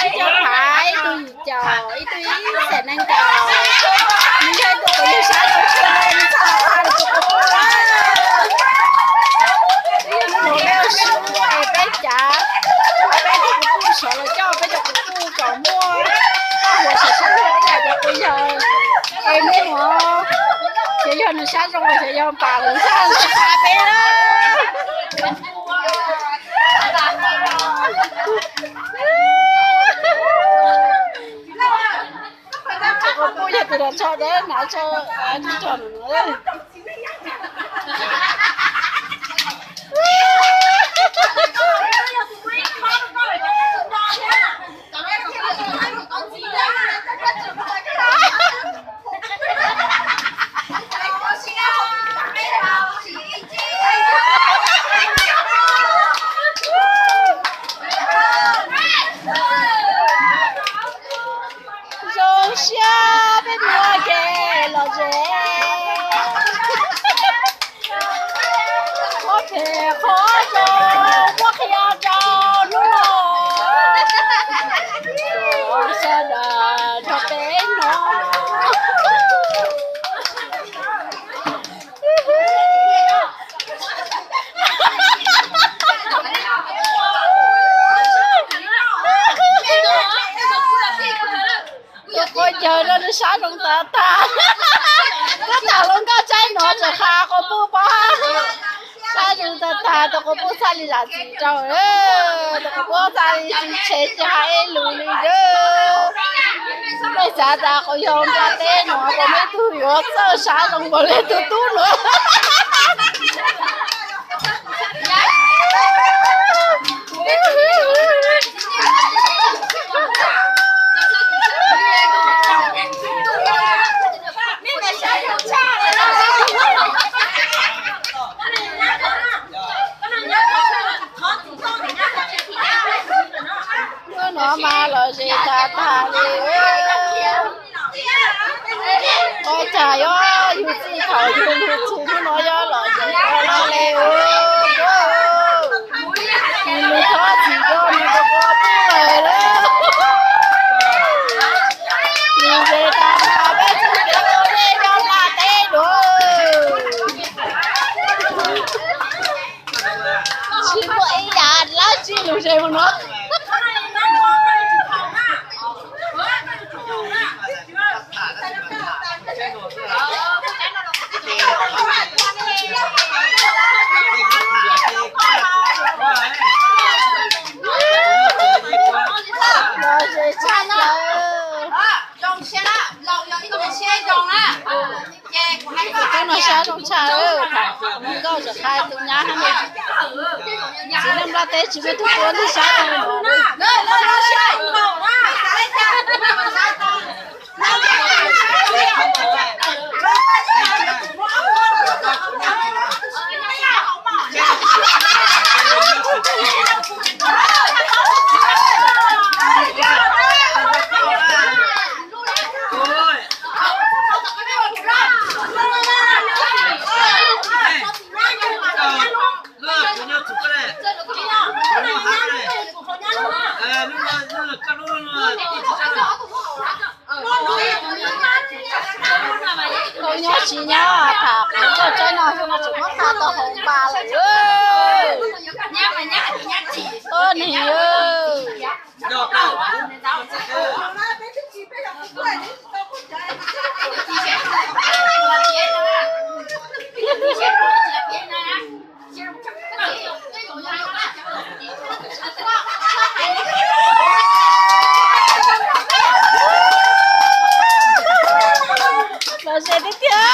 Ib co phav, ib tug yim caum, ib tug ib xees nees nkaum. Nws yog ib tug quav yawg sab zoo tshaj, nws txhaj los qha nws tus quas puj na. Peb mus nrog peb ua si es peb cav, peb tus quas puj sawv los coj peb cov quas puj kom muaj txoj hauv sawv sub ib yam cov quas yawg. Es nej mus, xyov yog nws sab zoo los xyov yog npam los nws txhaj qha peb na. Tus quas puj yog tus nrog tso dab hnav tso, tub rog no. Zoo siab peb mus ua ke los ze. Qhov phem qhov zoo muab qhia rau hnub no, sawv daws nrog peb hnov. Tus quas yawg no nws sab zoo tag tag. Tab tom hluas nkauj tsaib no tseem qha quas puj pab. Sab zoo tag tag, tus quas puj txhaj li zam txim rau, tus quas puj txhaj li tsis tshev tsis hais ib lus li na. Nej xav tas quas yawg nplaj teb no quas muaj ib tug yuav txawj sab zoo npaum li tus tub no. Hnub no mas lom zem tag tag li. Ua cas yog yus txij thaum yus lug txug hnub no yog lom zem ua luaj li. Nws lug thov txim rau nws tus quas puj lawm lauj. Lom zem tag tag peb txug kev ua neej nyob nplaj teb dua. Tsis muaj ib yam dlaab tsi lug ze mus no. Lom zem tshaj plaws. Tus tub no sab zoo tshaj, tus hluas nkauj tseem qha tus nyab hab ne. Txiv neej nplaj teb tsis muaj tug tub ntwg sab zoo li no. Koj nyob tsis nyob, tham qhov tsaib no xwb no tseem muab tha tau hauv pas lawm. Tuab neeg. Lom zem tiag tiag.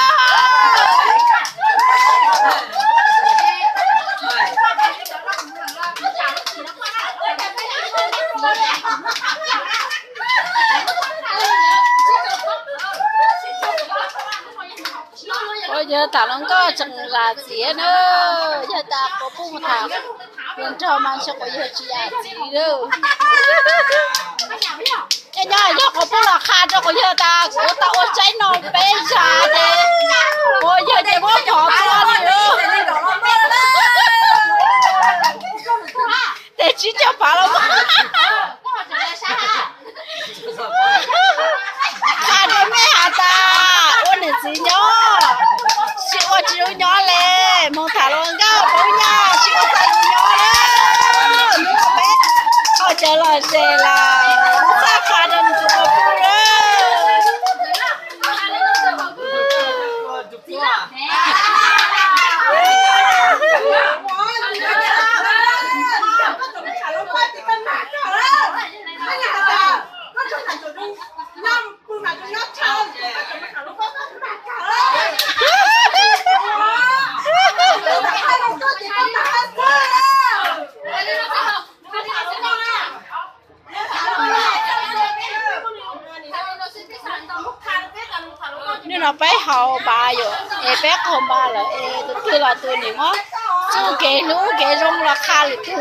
Ua yog tas hluas nkauj tseem zam txim na, yog tas quas puj mus tham hluas nraug mas ntshe quas yawg tsis zam txim lawm. Nyob nyob yog quas puj los qha rau quas yawg tas kuv tau ua tsaib no peb zag ces quas yawg ces muab phov tuaj li. Tes tsib caug phav los mas. No peb haus npas yom, es peb qaug npas lawm es tus twg los tus niam muab txuj kev hlub kev zoo los qha lwm tus,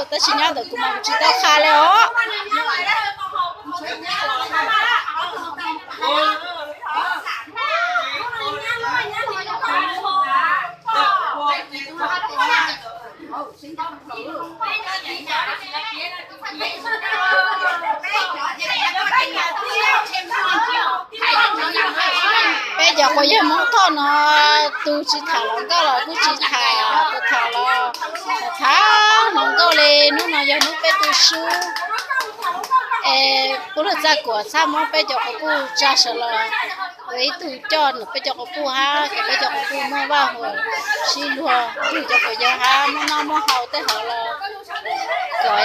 tab sis nyob ntawm kuv mas kuv tsis tau qha li os. Peb cov quas yawg Hmoob Thoj no, tus tsis tham hluas nkauj los kuj tsis tham, tus tham los tham hluas nkauj li. Hnub no yog hnub peb tu sub, es puab luag txaj kuam txhaj muab peb cov quas puj tsa sawv los ua ib tug coj peb cov quas puj hab kom peb cov quas puj muaj vaj huam sib luag, yug cov quas yawg hab muaj noj muaj haus tej hov los kom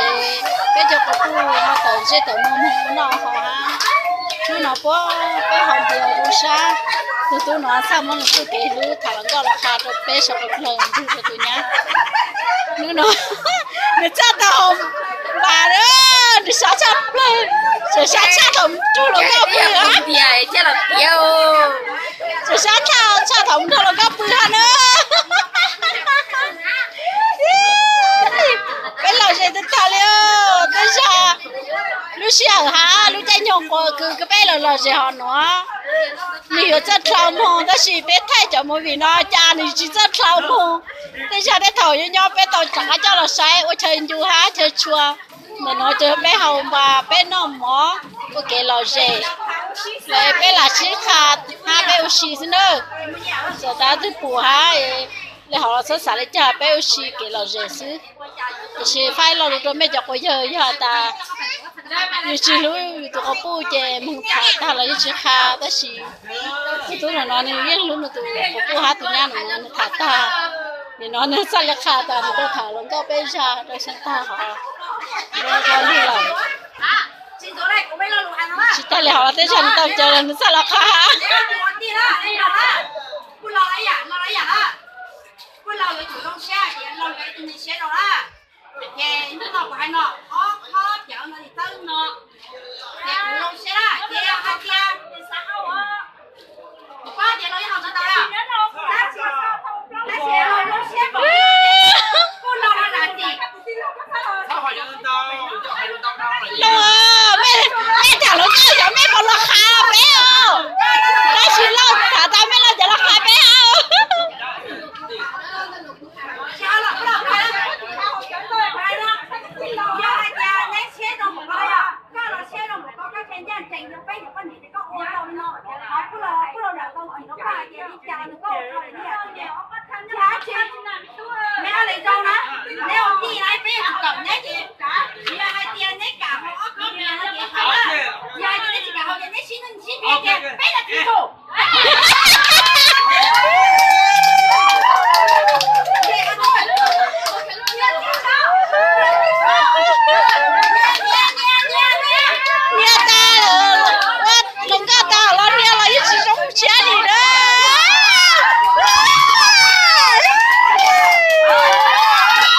peb cov quas puj ho tawm ntsej tawm muag muag ua noj haus hab. Hnub no puab peb haus npias rau sab, tus tub no txhaj muab nws txuj kev hlub tham hluas nkauj los qha rau peb sawv dlawg ntug rau tus nyab. Hnub no nws txhaj tau haus npas, nws sab tshaj plawg, sab tshaj thaum nrug hluas nkauj pw hab. Sab tshaj thaum nrug hluas nkauj pw hab na. Peb lom zem tag tag li, tej zag lub sij hawm hab lub caij nyoog quas kws peb lom lom zem hov nuav, nws yuav txawj dlhau moog, tab sis peb thaij cov movie no cas nws tsis txawj dlhau moog. Tej zag tej thaum nyob nyob peb tau rov qab coj los saib ua chaw ncu hab chaw tshua. Ntawm no ces peb haus npas peb noj mov ua kev lom zem, los peb lam sib qha hab peb ua si xwb nawb. Txawm tas twg pum hab li hov los txhob xav li cas, peb ua si kev lom zem xwb. Tiam sis faib lo lus rau mej cov quas yawg, yog tas yus tsis hlub yus tus quas puj ces moog tham tag los yeej tsis qha, tab sis tus tub no nws yeej hlub nws tus quas puj hab tus nyab no, nws tham tag, nim no nws txhaj li qha tas nws tau tham hluas nkauj peb zag rau xyoo tag hov. Tsis tag li hov los tej zag nws tau caw los nws txhaj los qha. Lauj, mej tham hluas nkauj cov mej puas los qha peb os? Tab sis lauj tham tas mej lauj cov los qha peb os. Neb ua tij na, peb ua tij na, peb yuav tsis kawm neb ces yog hais tias neb kam haus ob kob npias no ces haus, yog hais tias neb tsis kam haus ces neb sib nyiam sib nyiam ces peb yuav tsis haus. Nias tas, hluas nkauj tas los nias los yeej tsis zoo siab li na.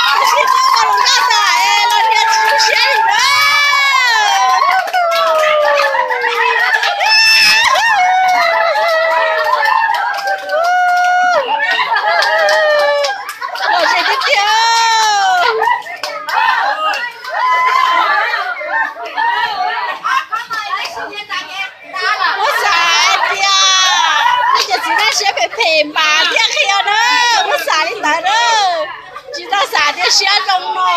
Tab sis tub hluas nkauj tas los nias tsis zoo siab li na. Lom zem tiag tiag. Muab xav hais tias nej cov txiv neej siab phem phem npas thiaj qhia na, muab xav li ntawd na, tsis tau xav tias siab zoo no.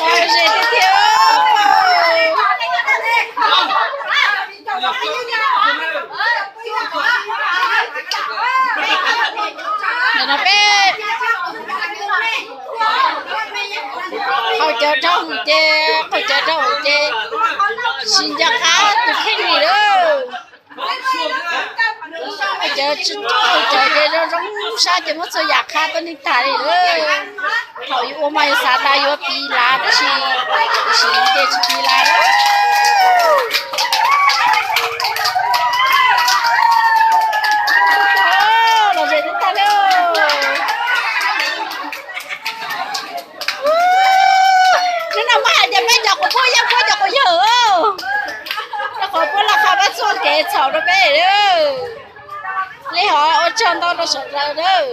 Lom zem tiag tiag. Ntawm no peb qaug cawv rau ces, qaug cawv rau ces tsis nco qab tus kheej li lawm. Ces tsis tau cawv ces zoo zoo sab ces muab txhua yam qhab tuab neeg tag li lawm. Thaum yus ua mas yus xav tas yuav piv lav tab sis, tab sis ces tsis piv lav. Los ze tag li. Hnub no muab hais tias peb cov quas puab yeej puab cov quas yawg, rau qhov puab los qhov pab txuag kev txhaum rau peb. Li hov ua tsaug ntau rau sawv daws nawb.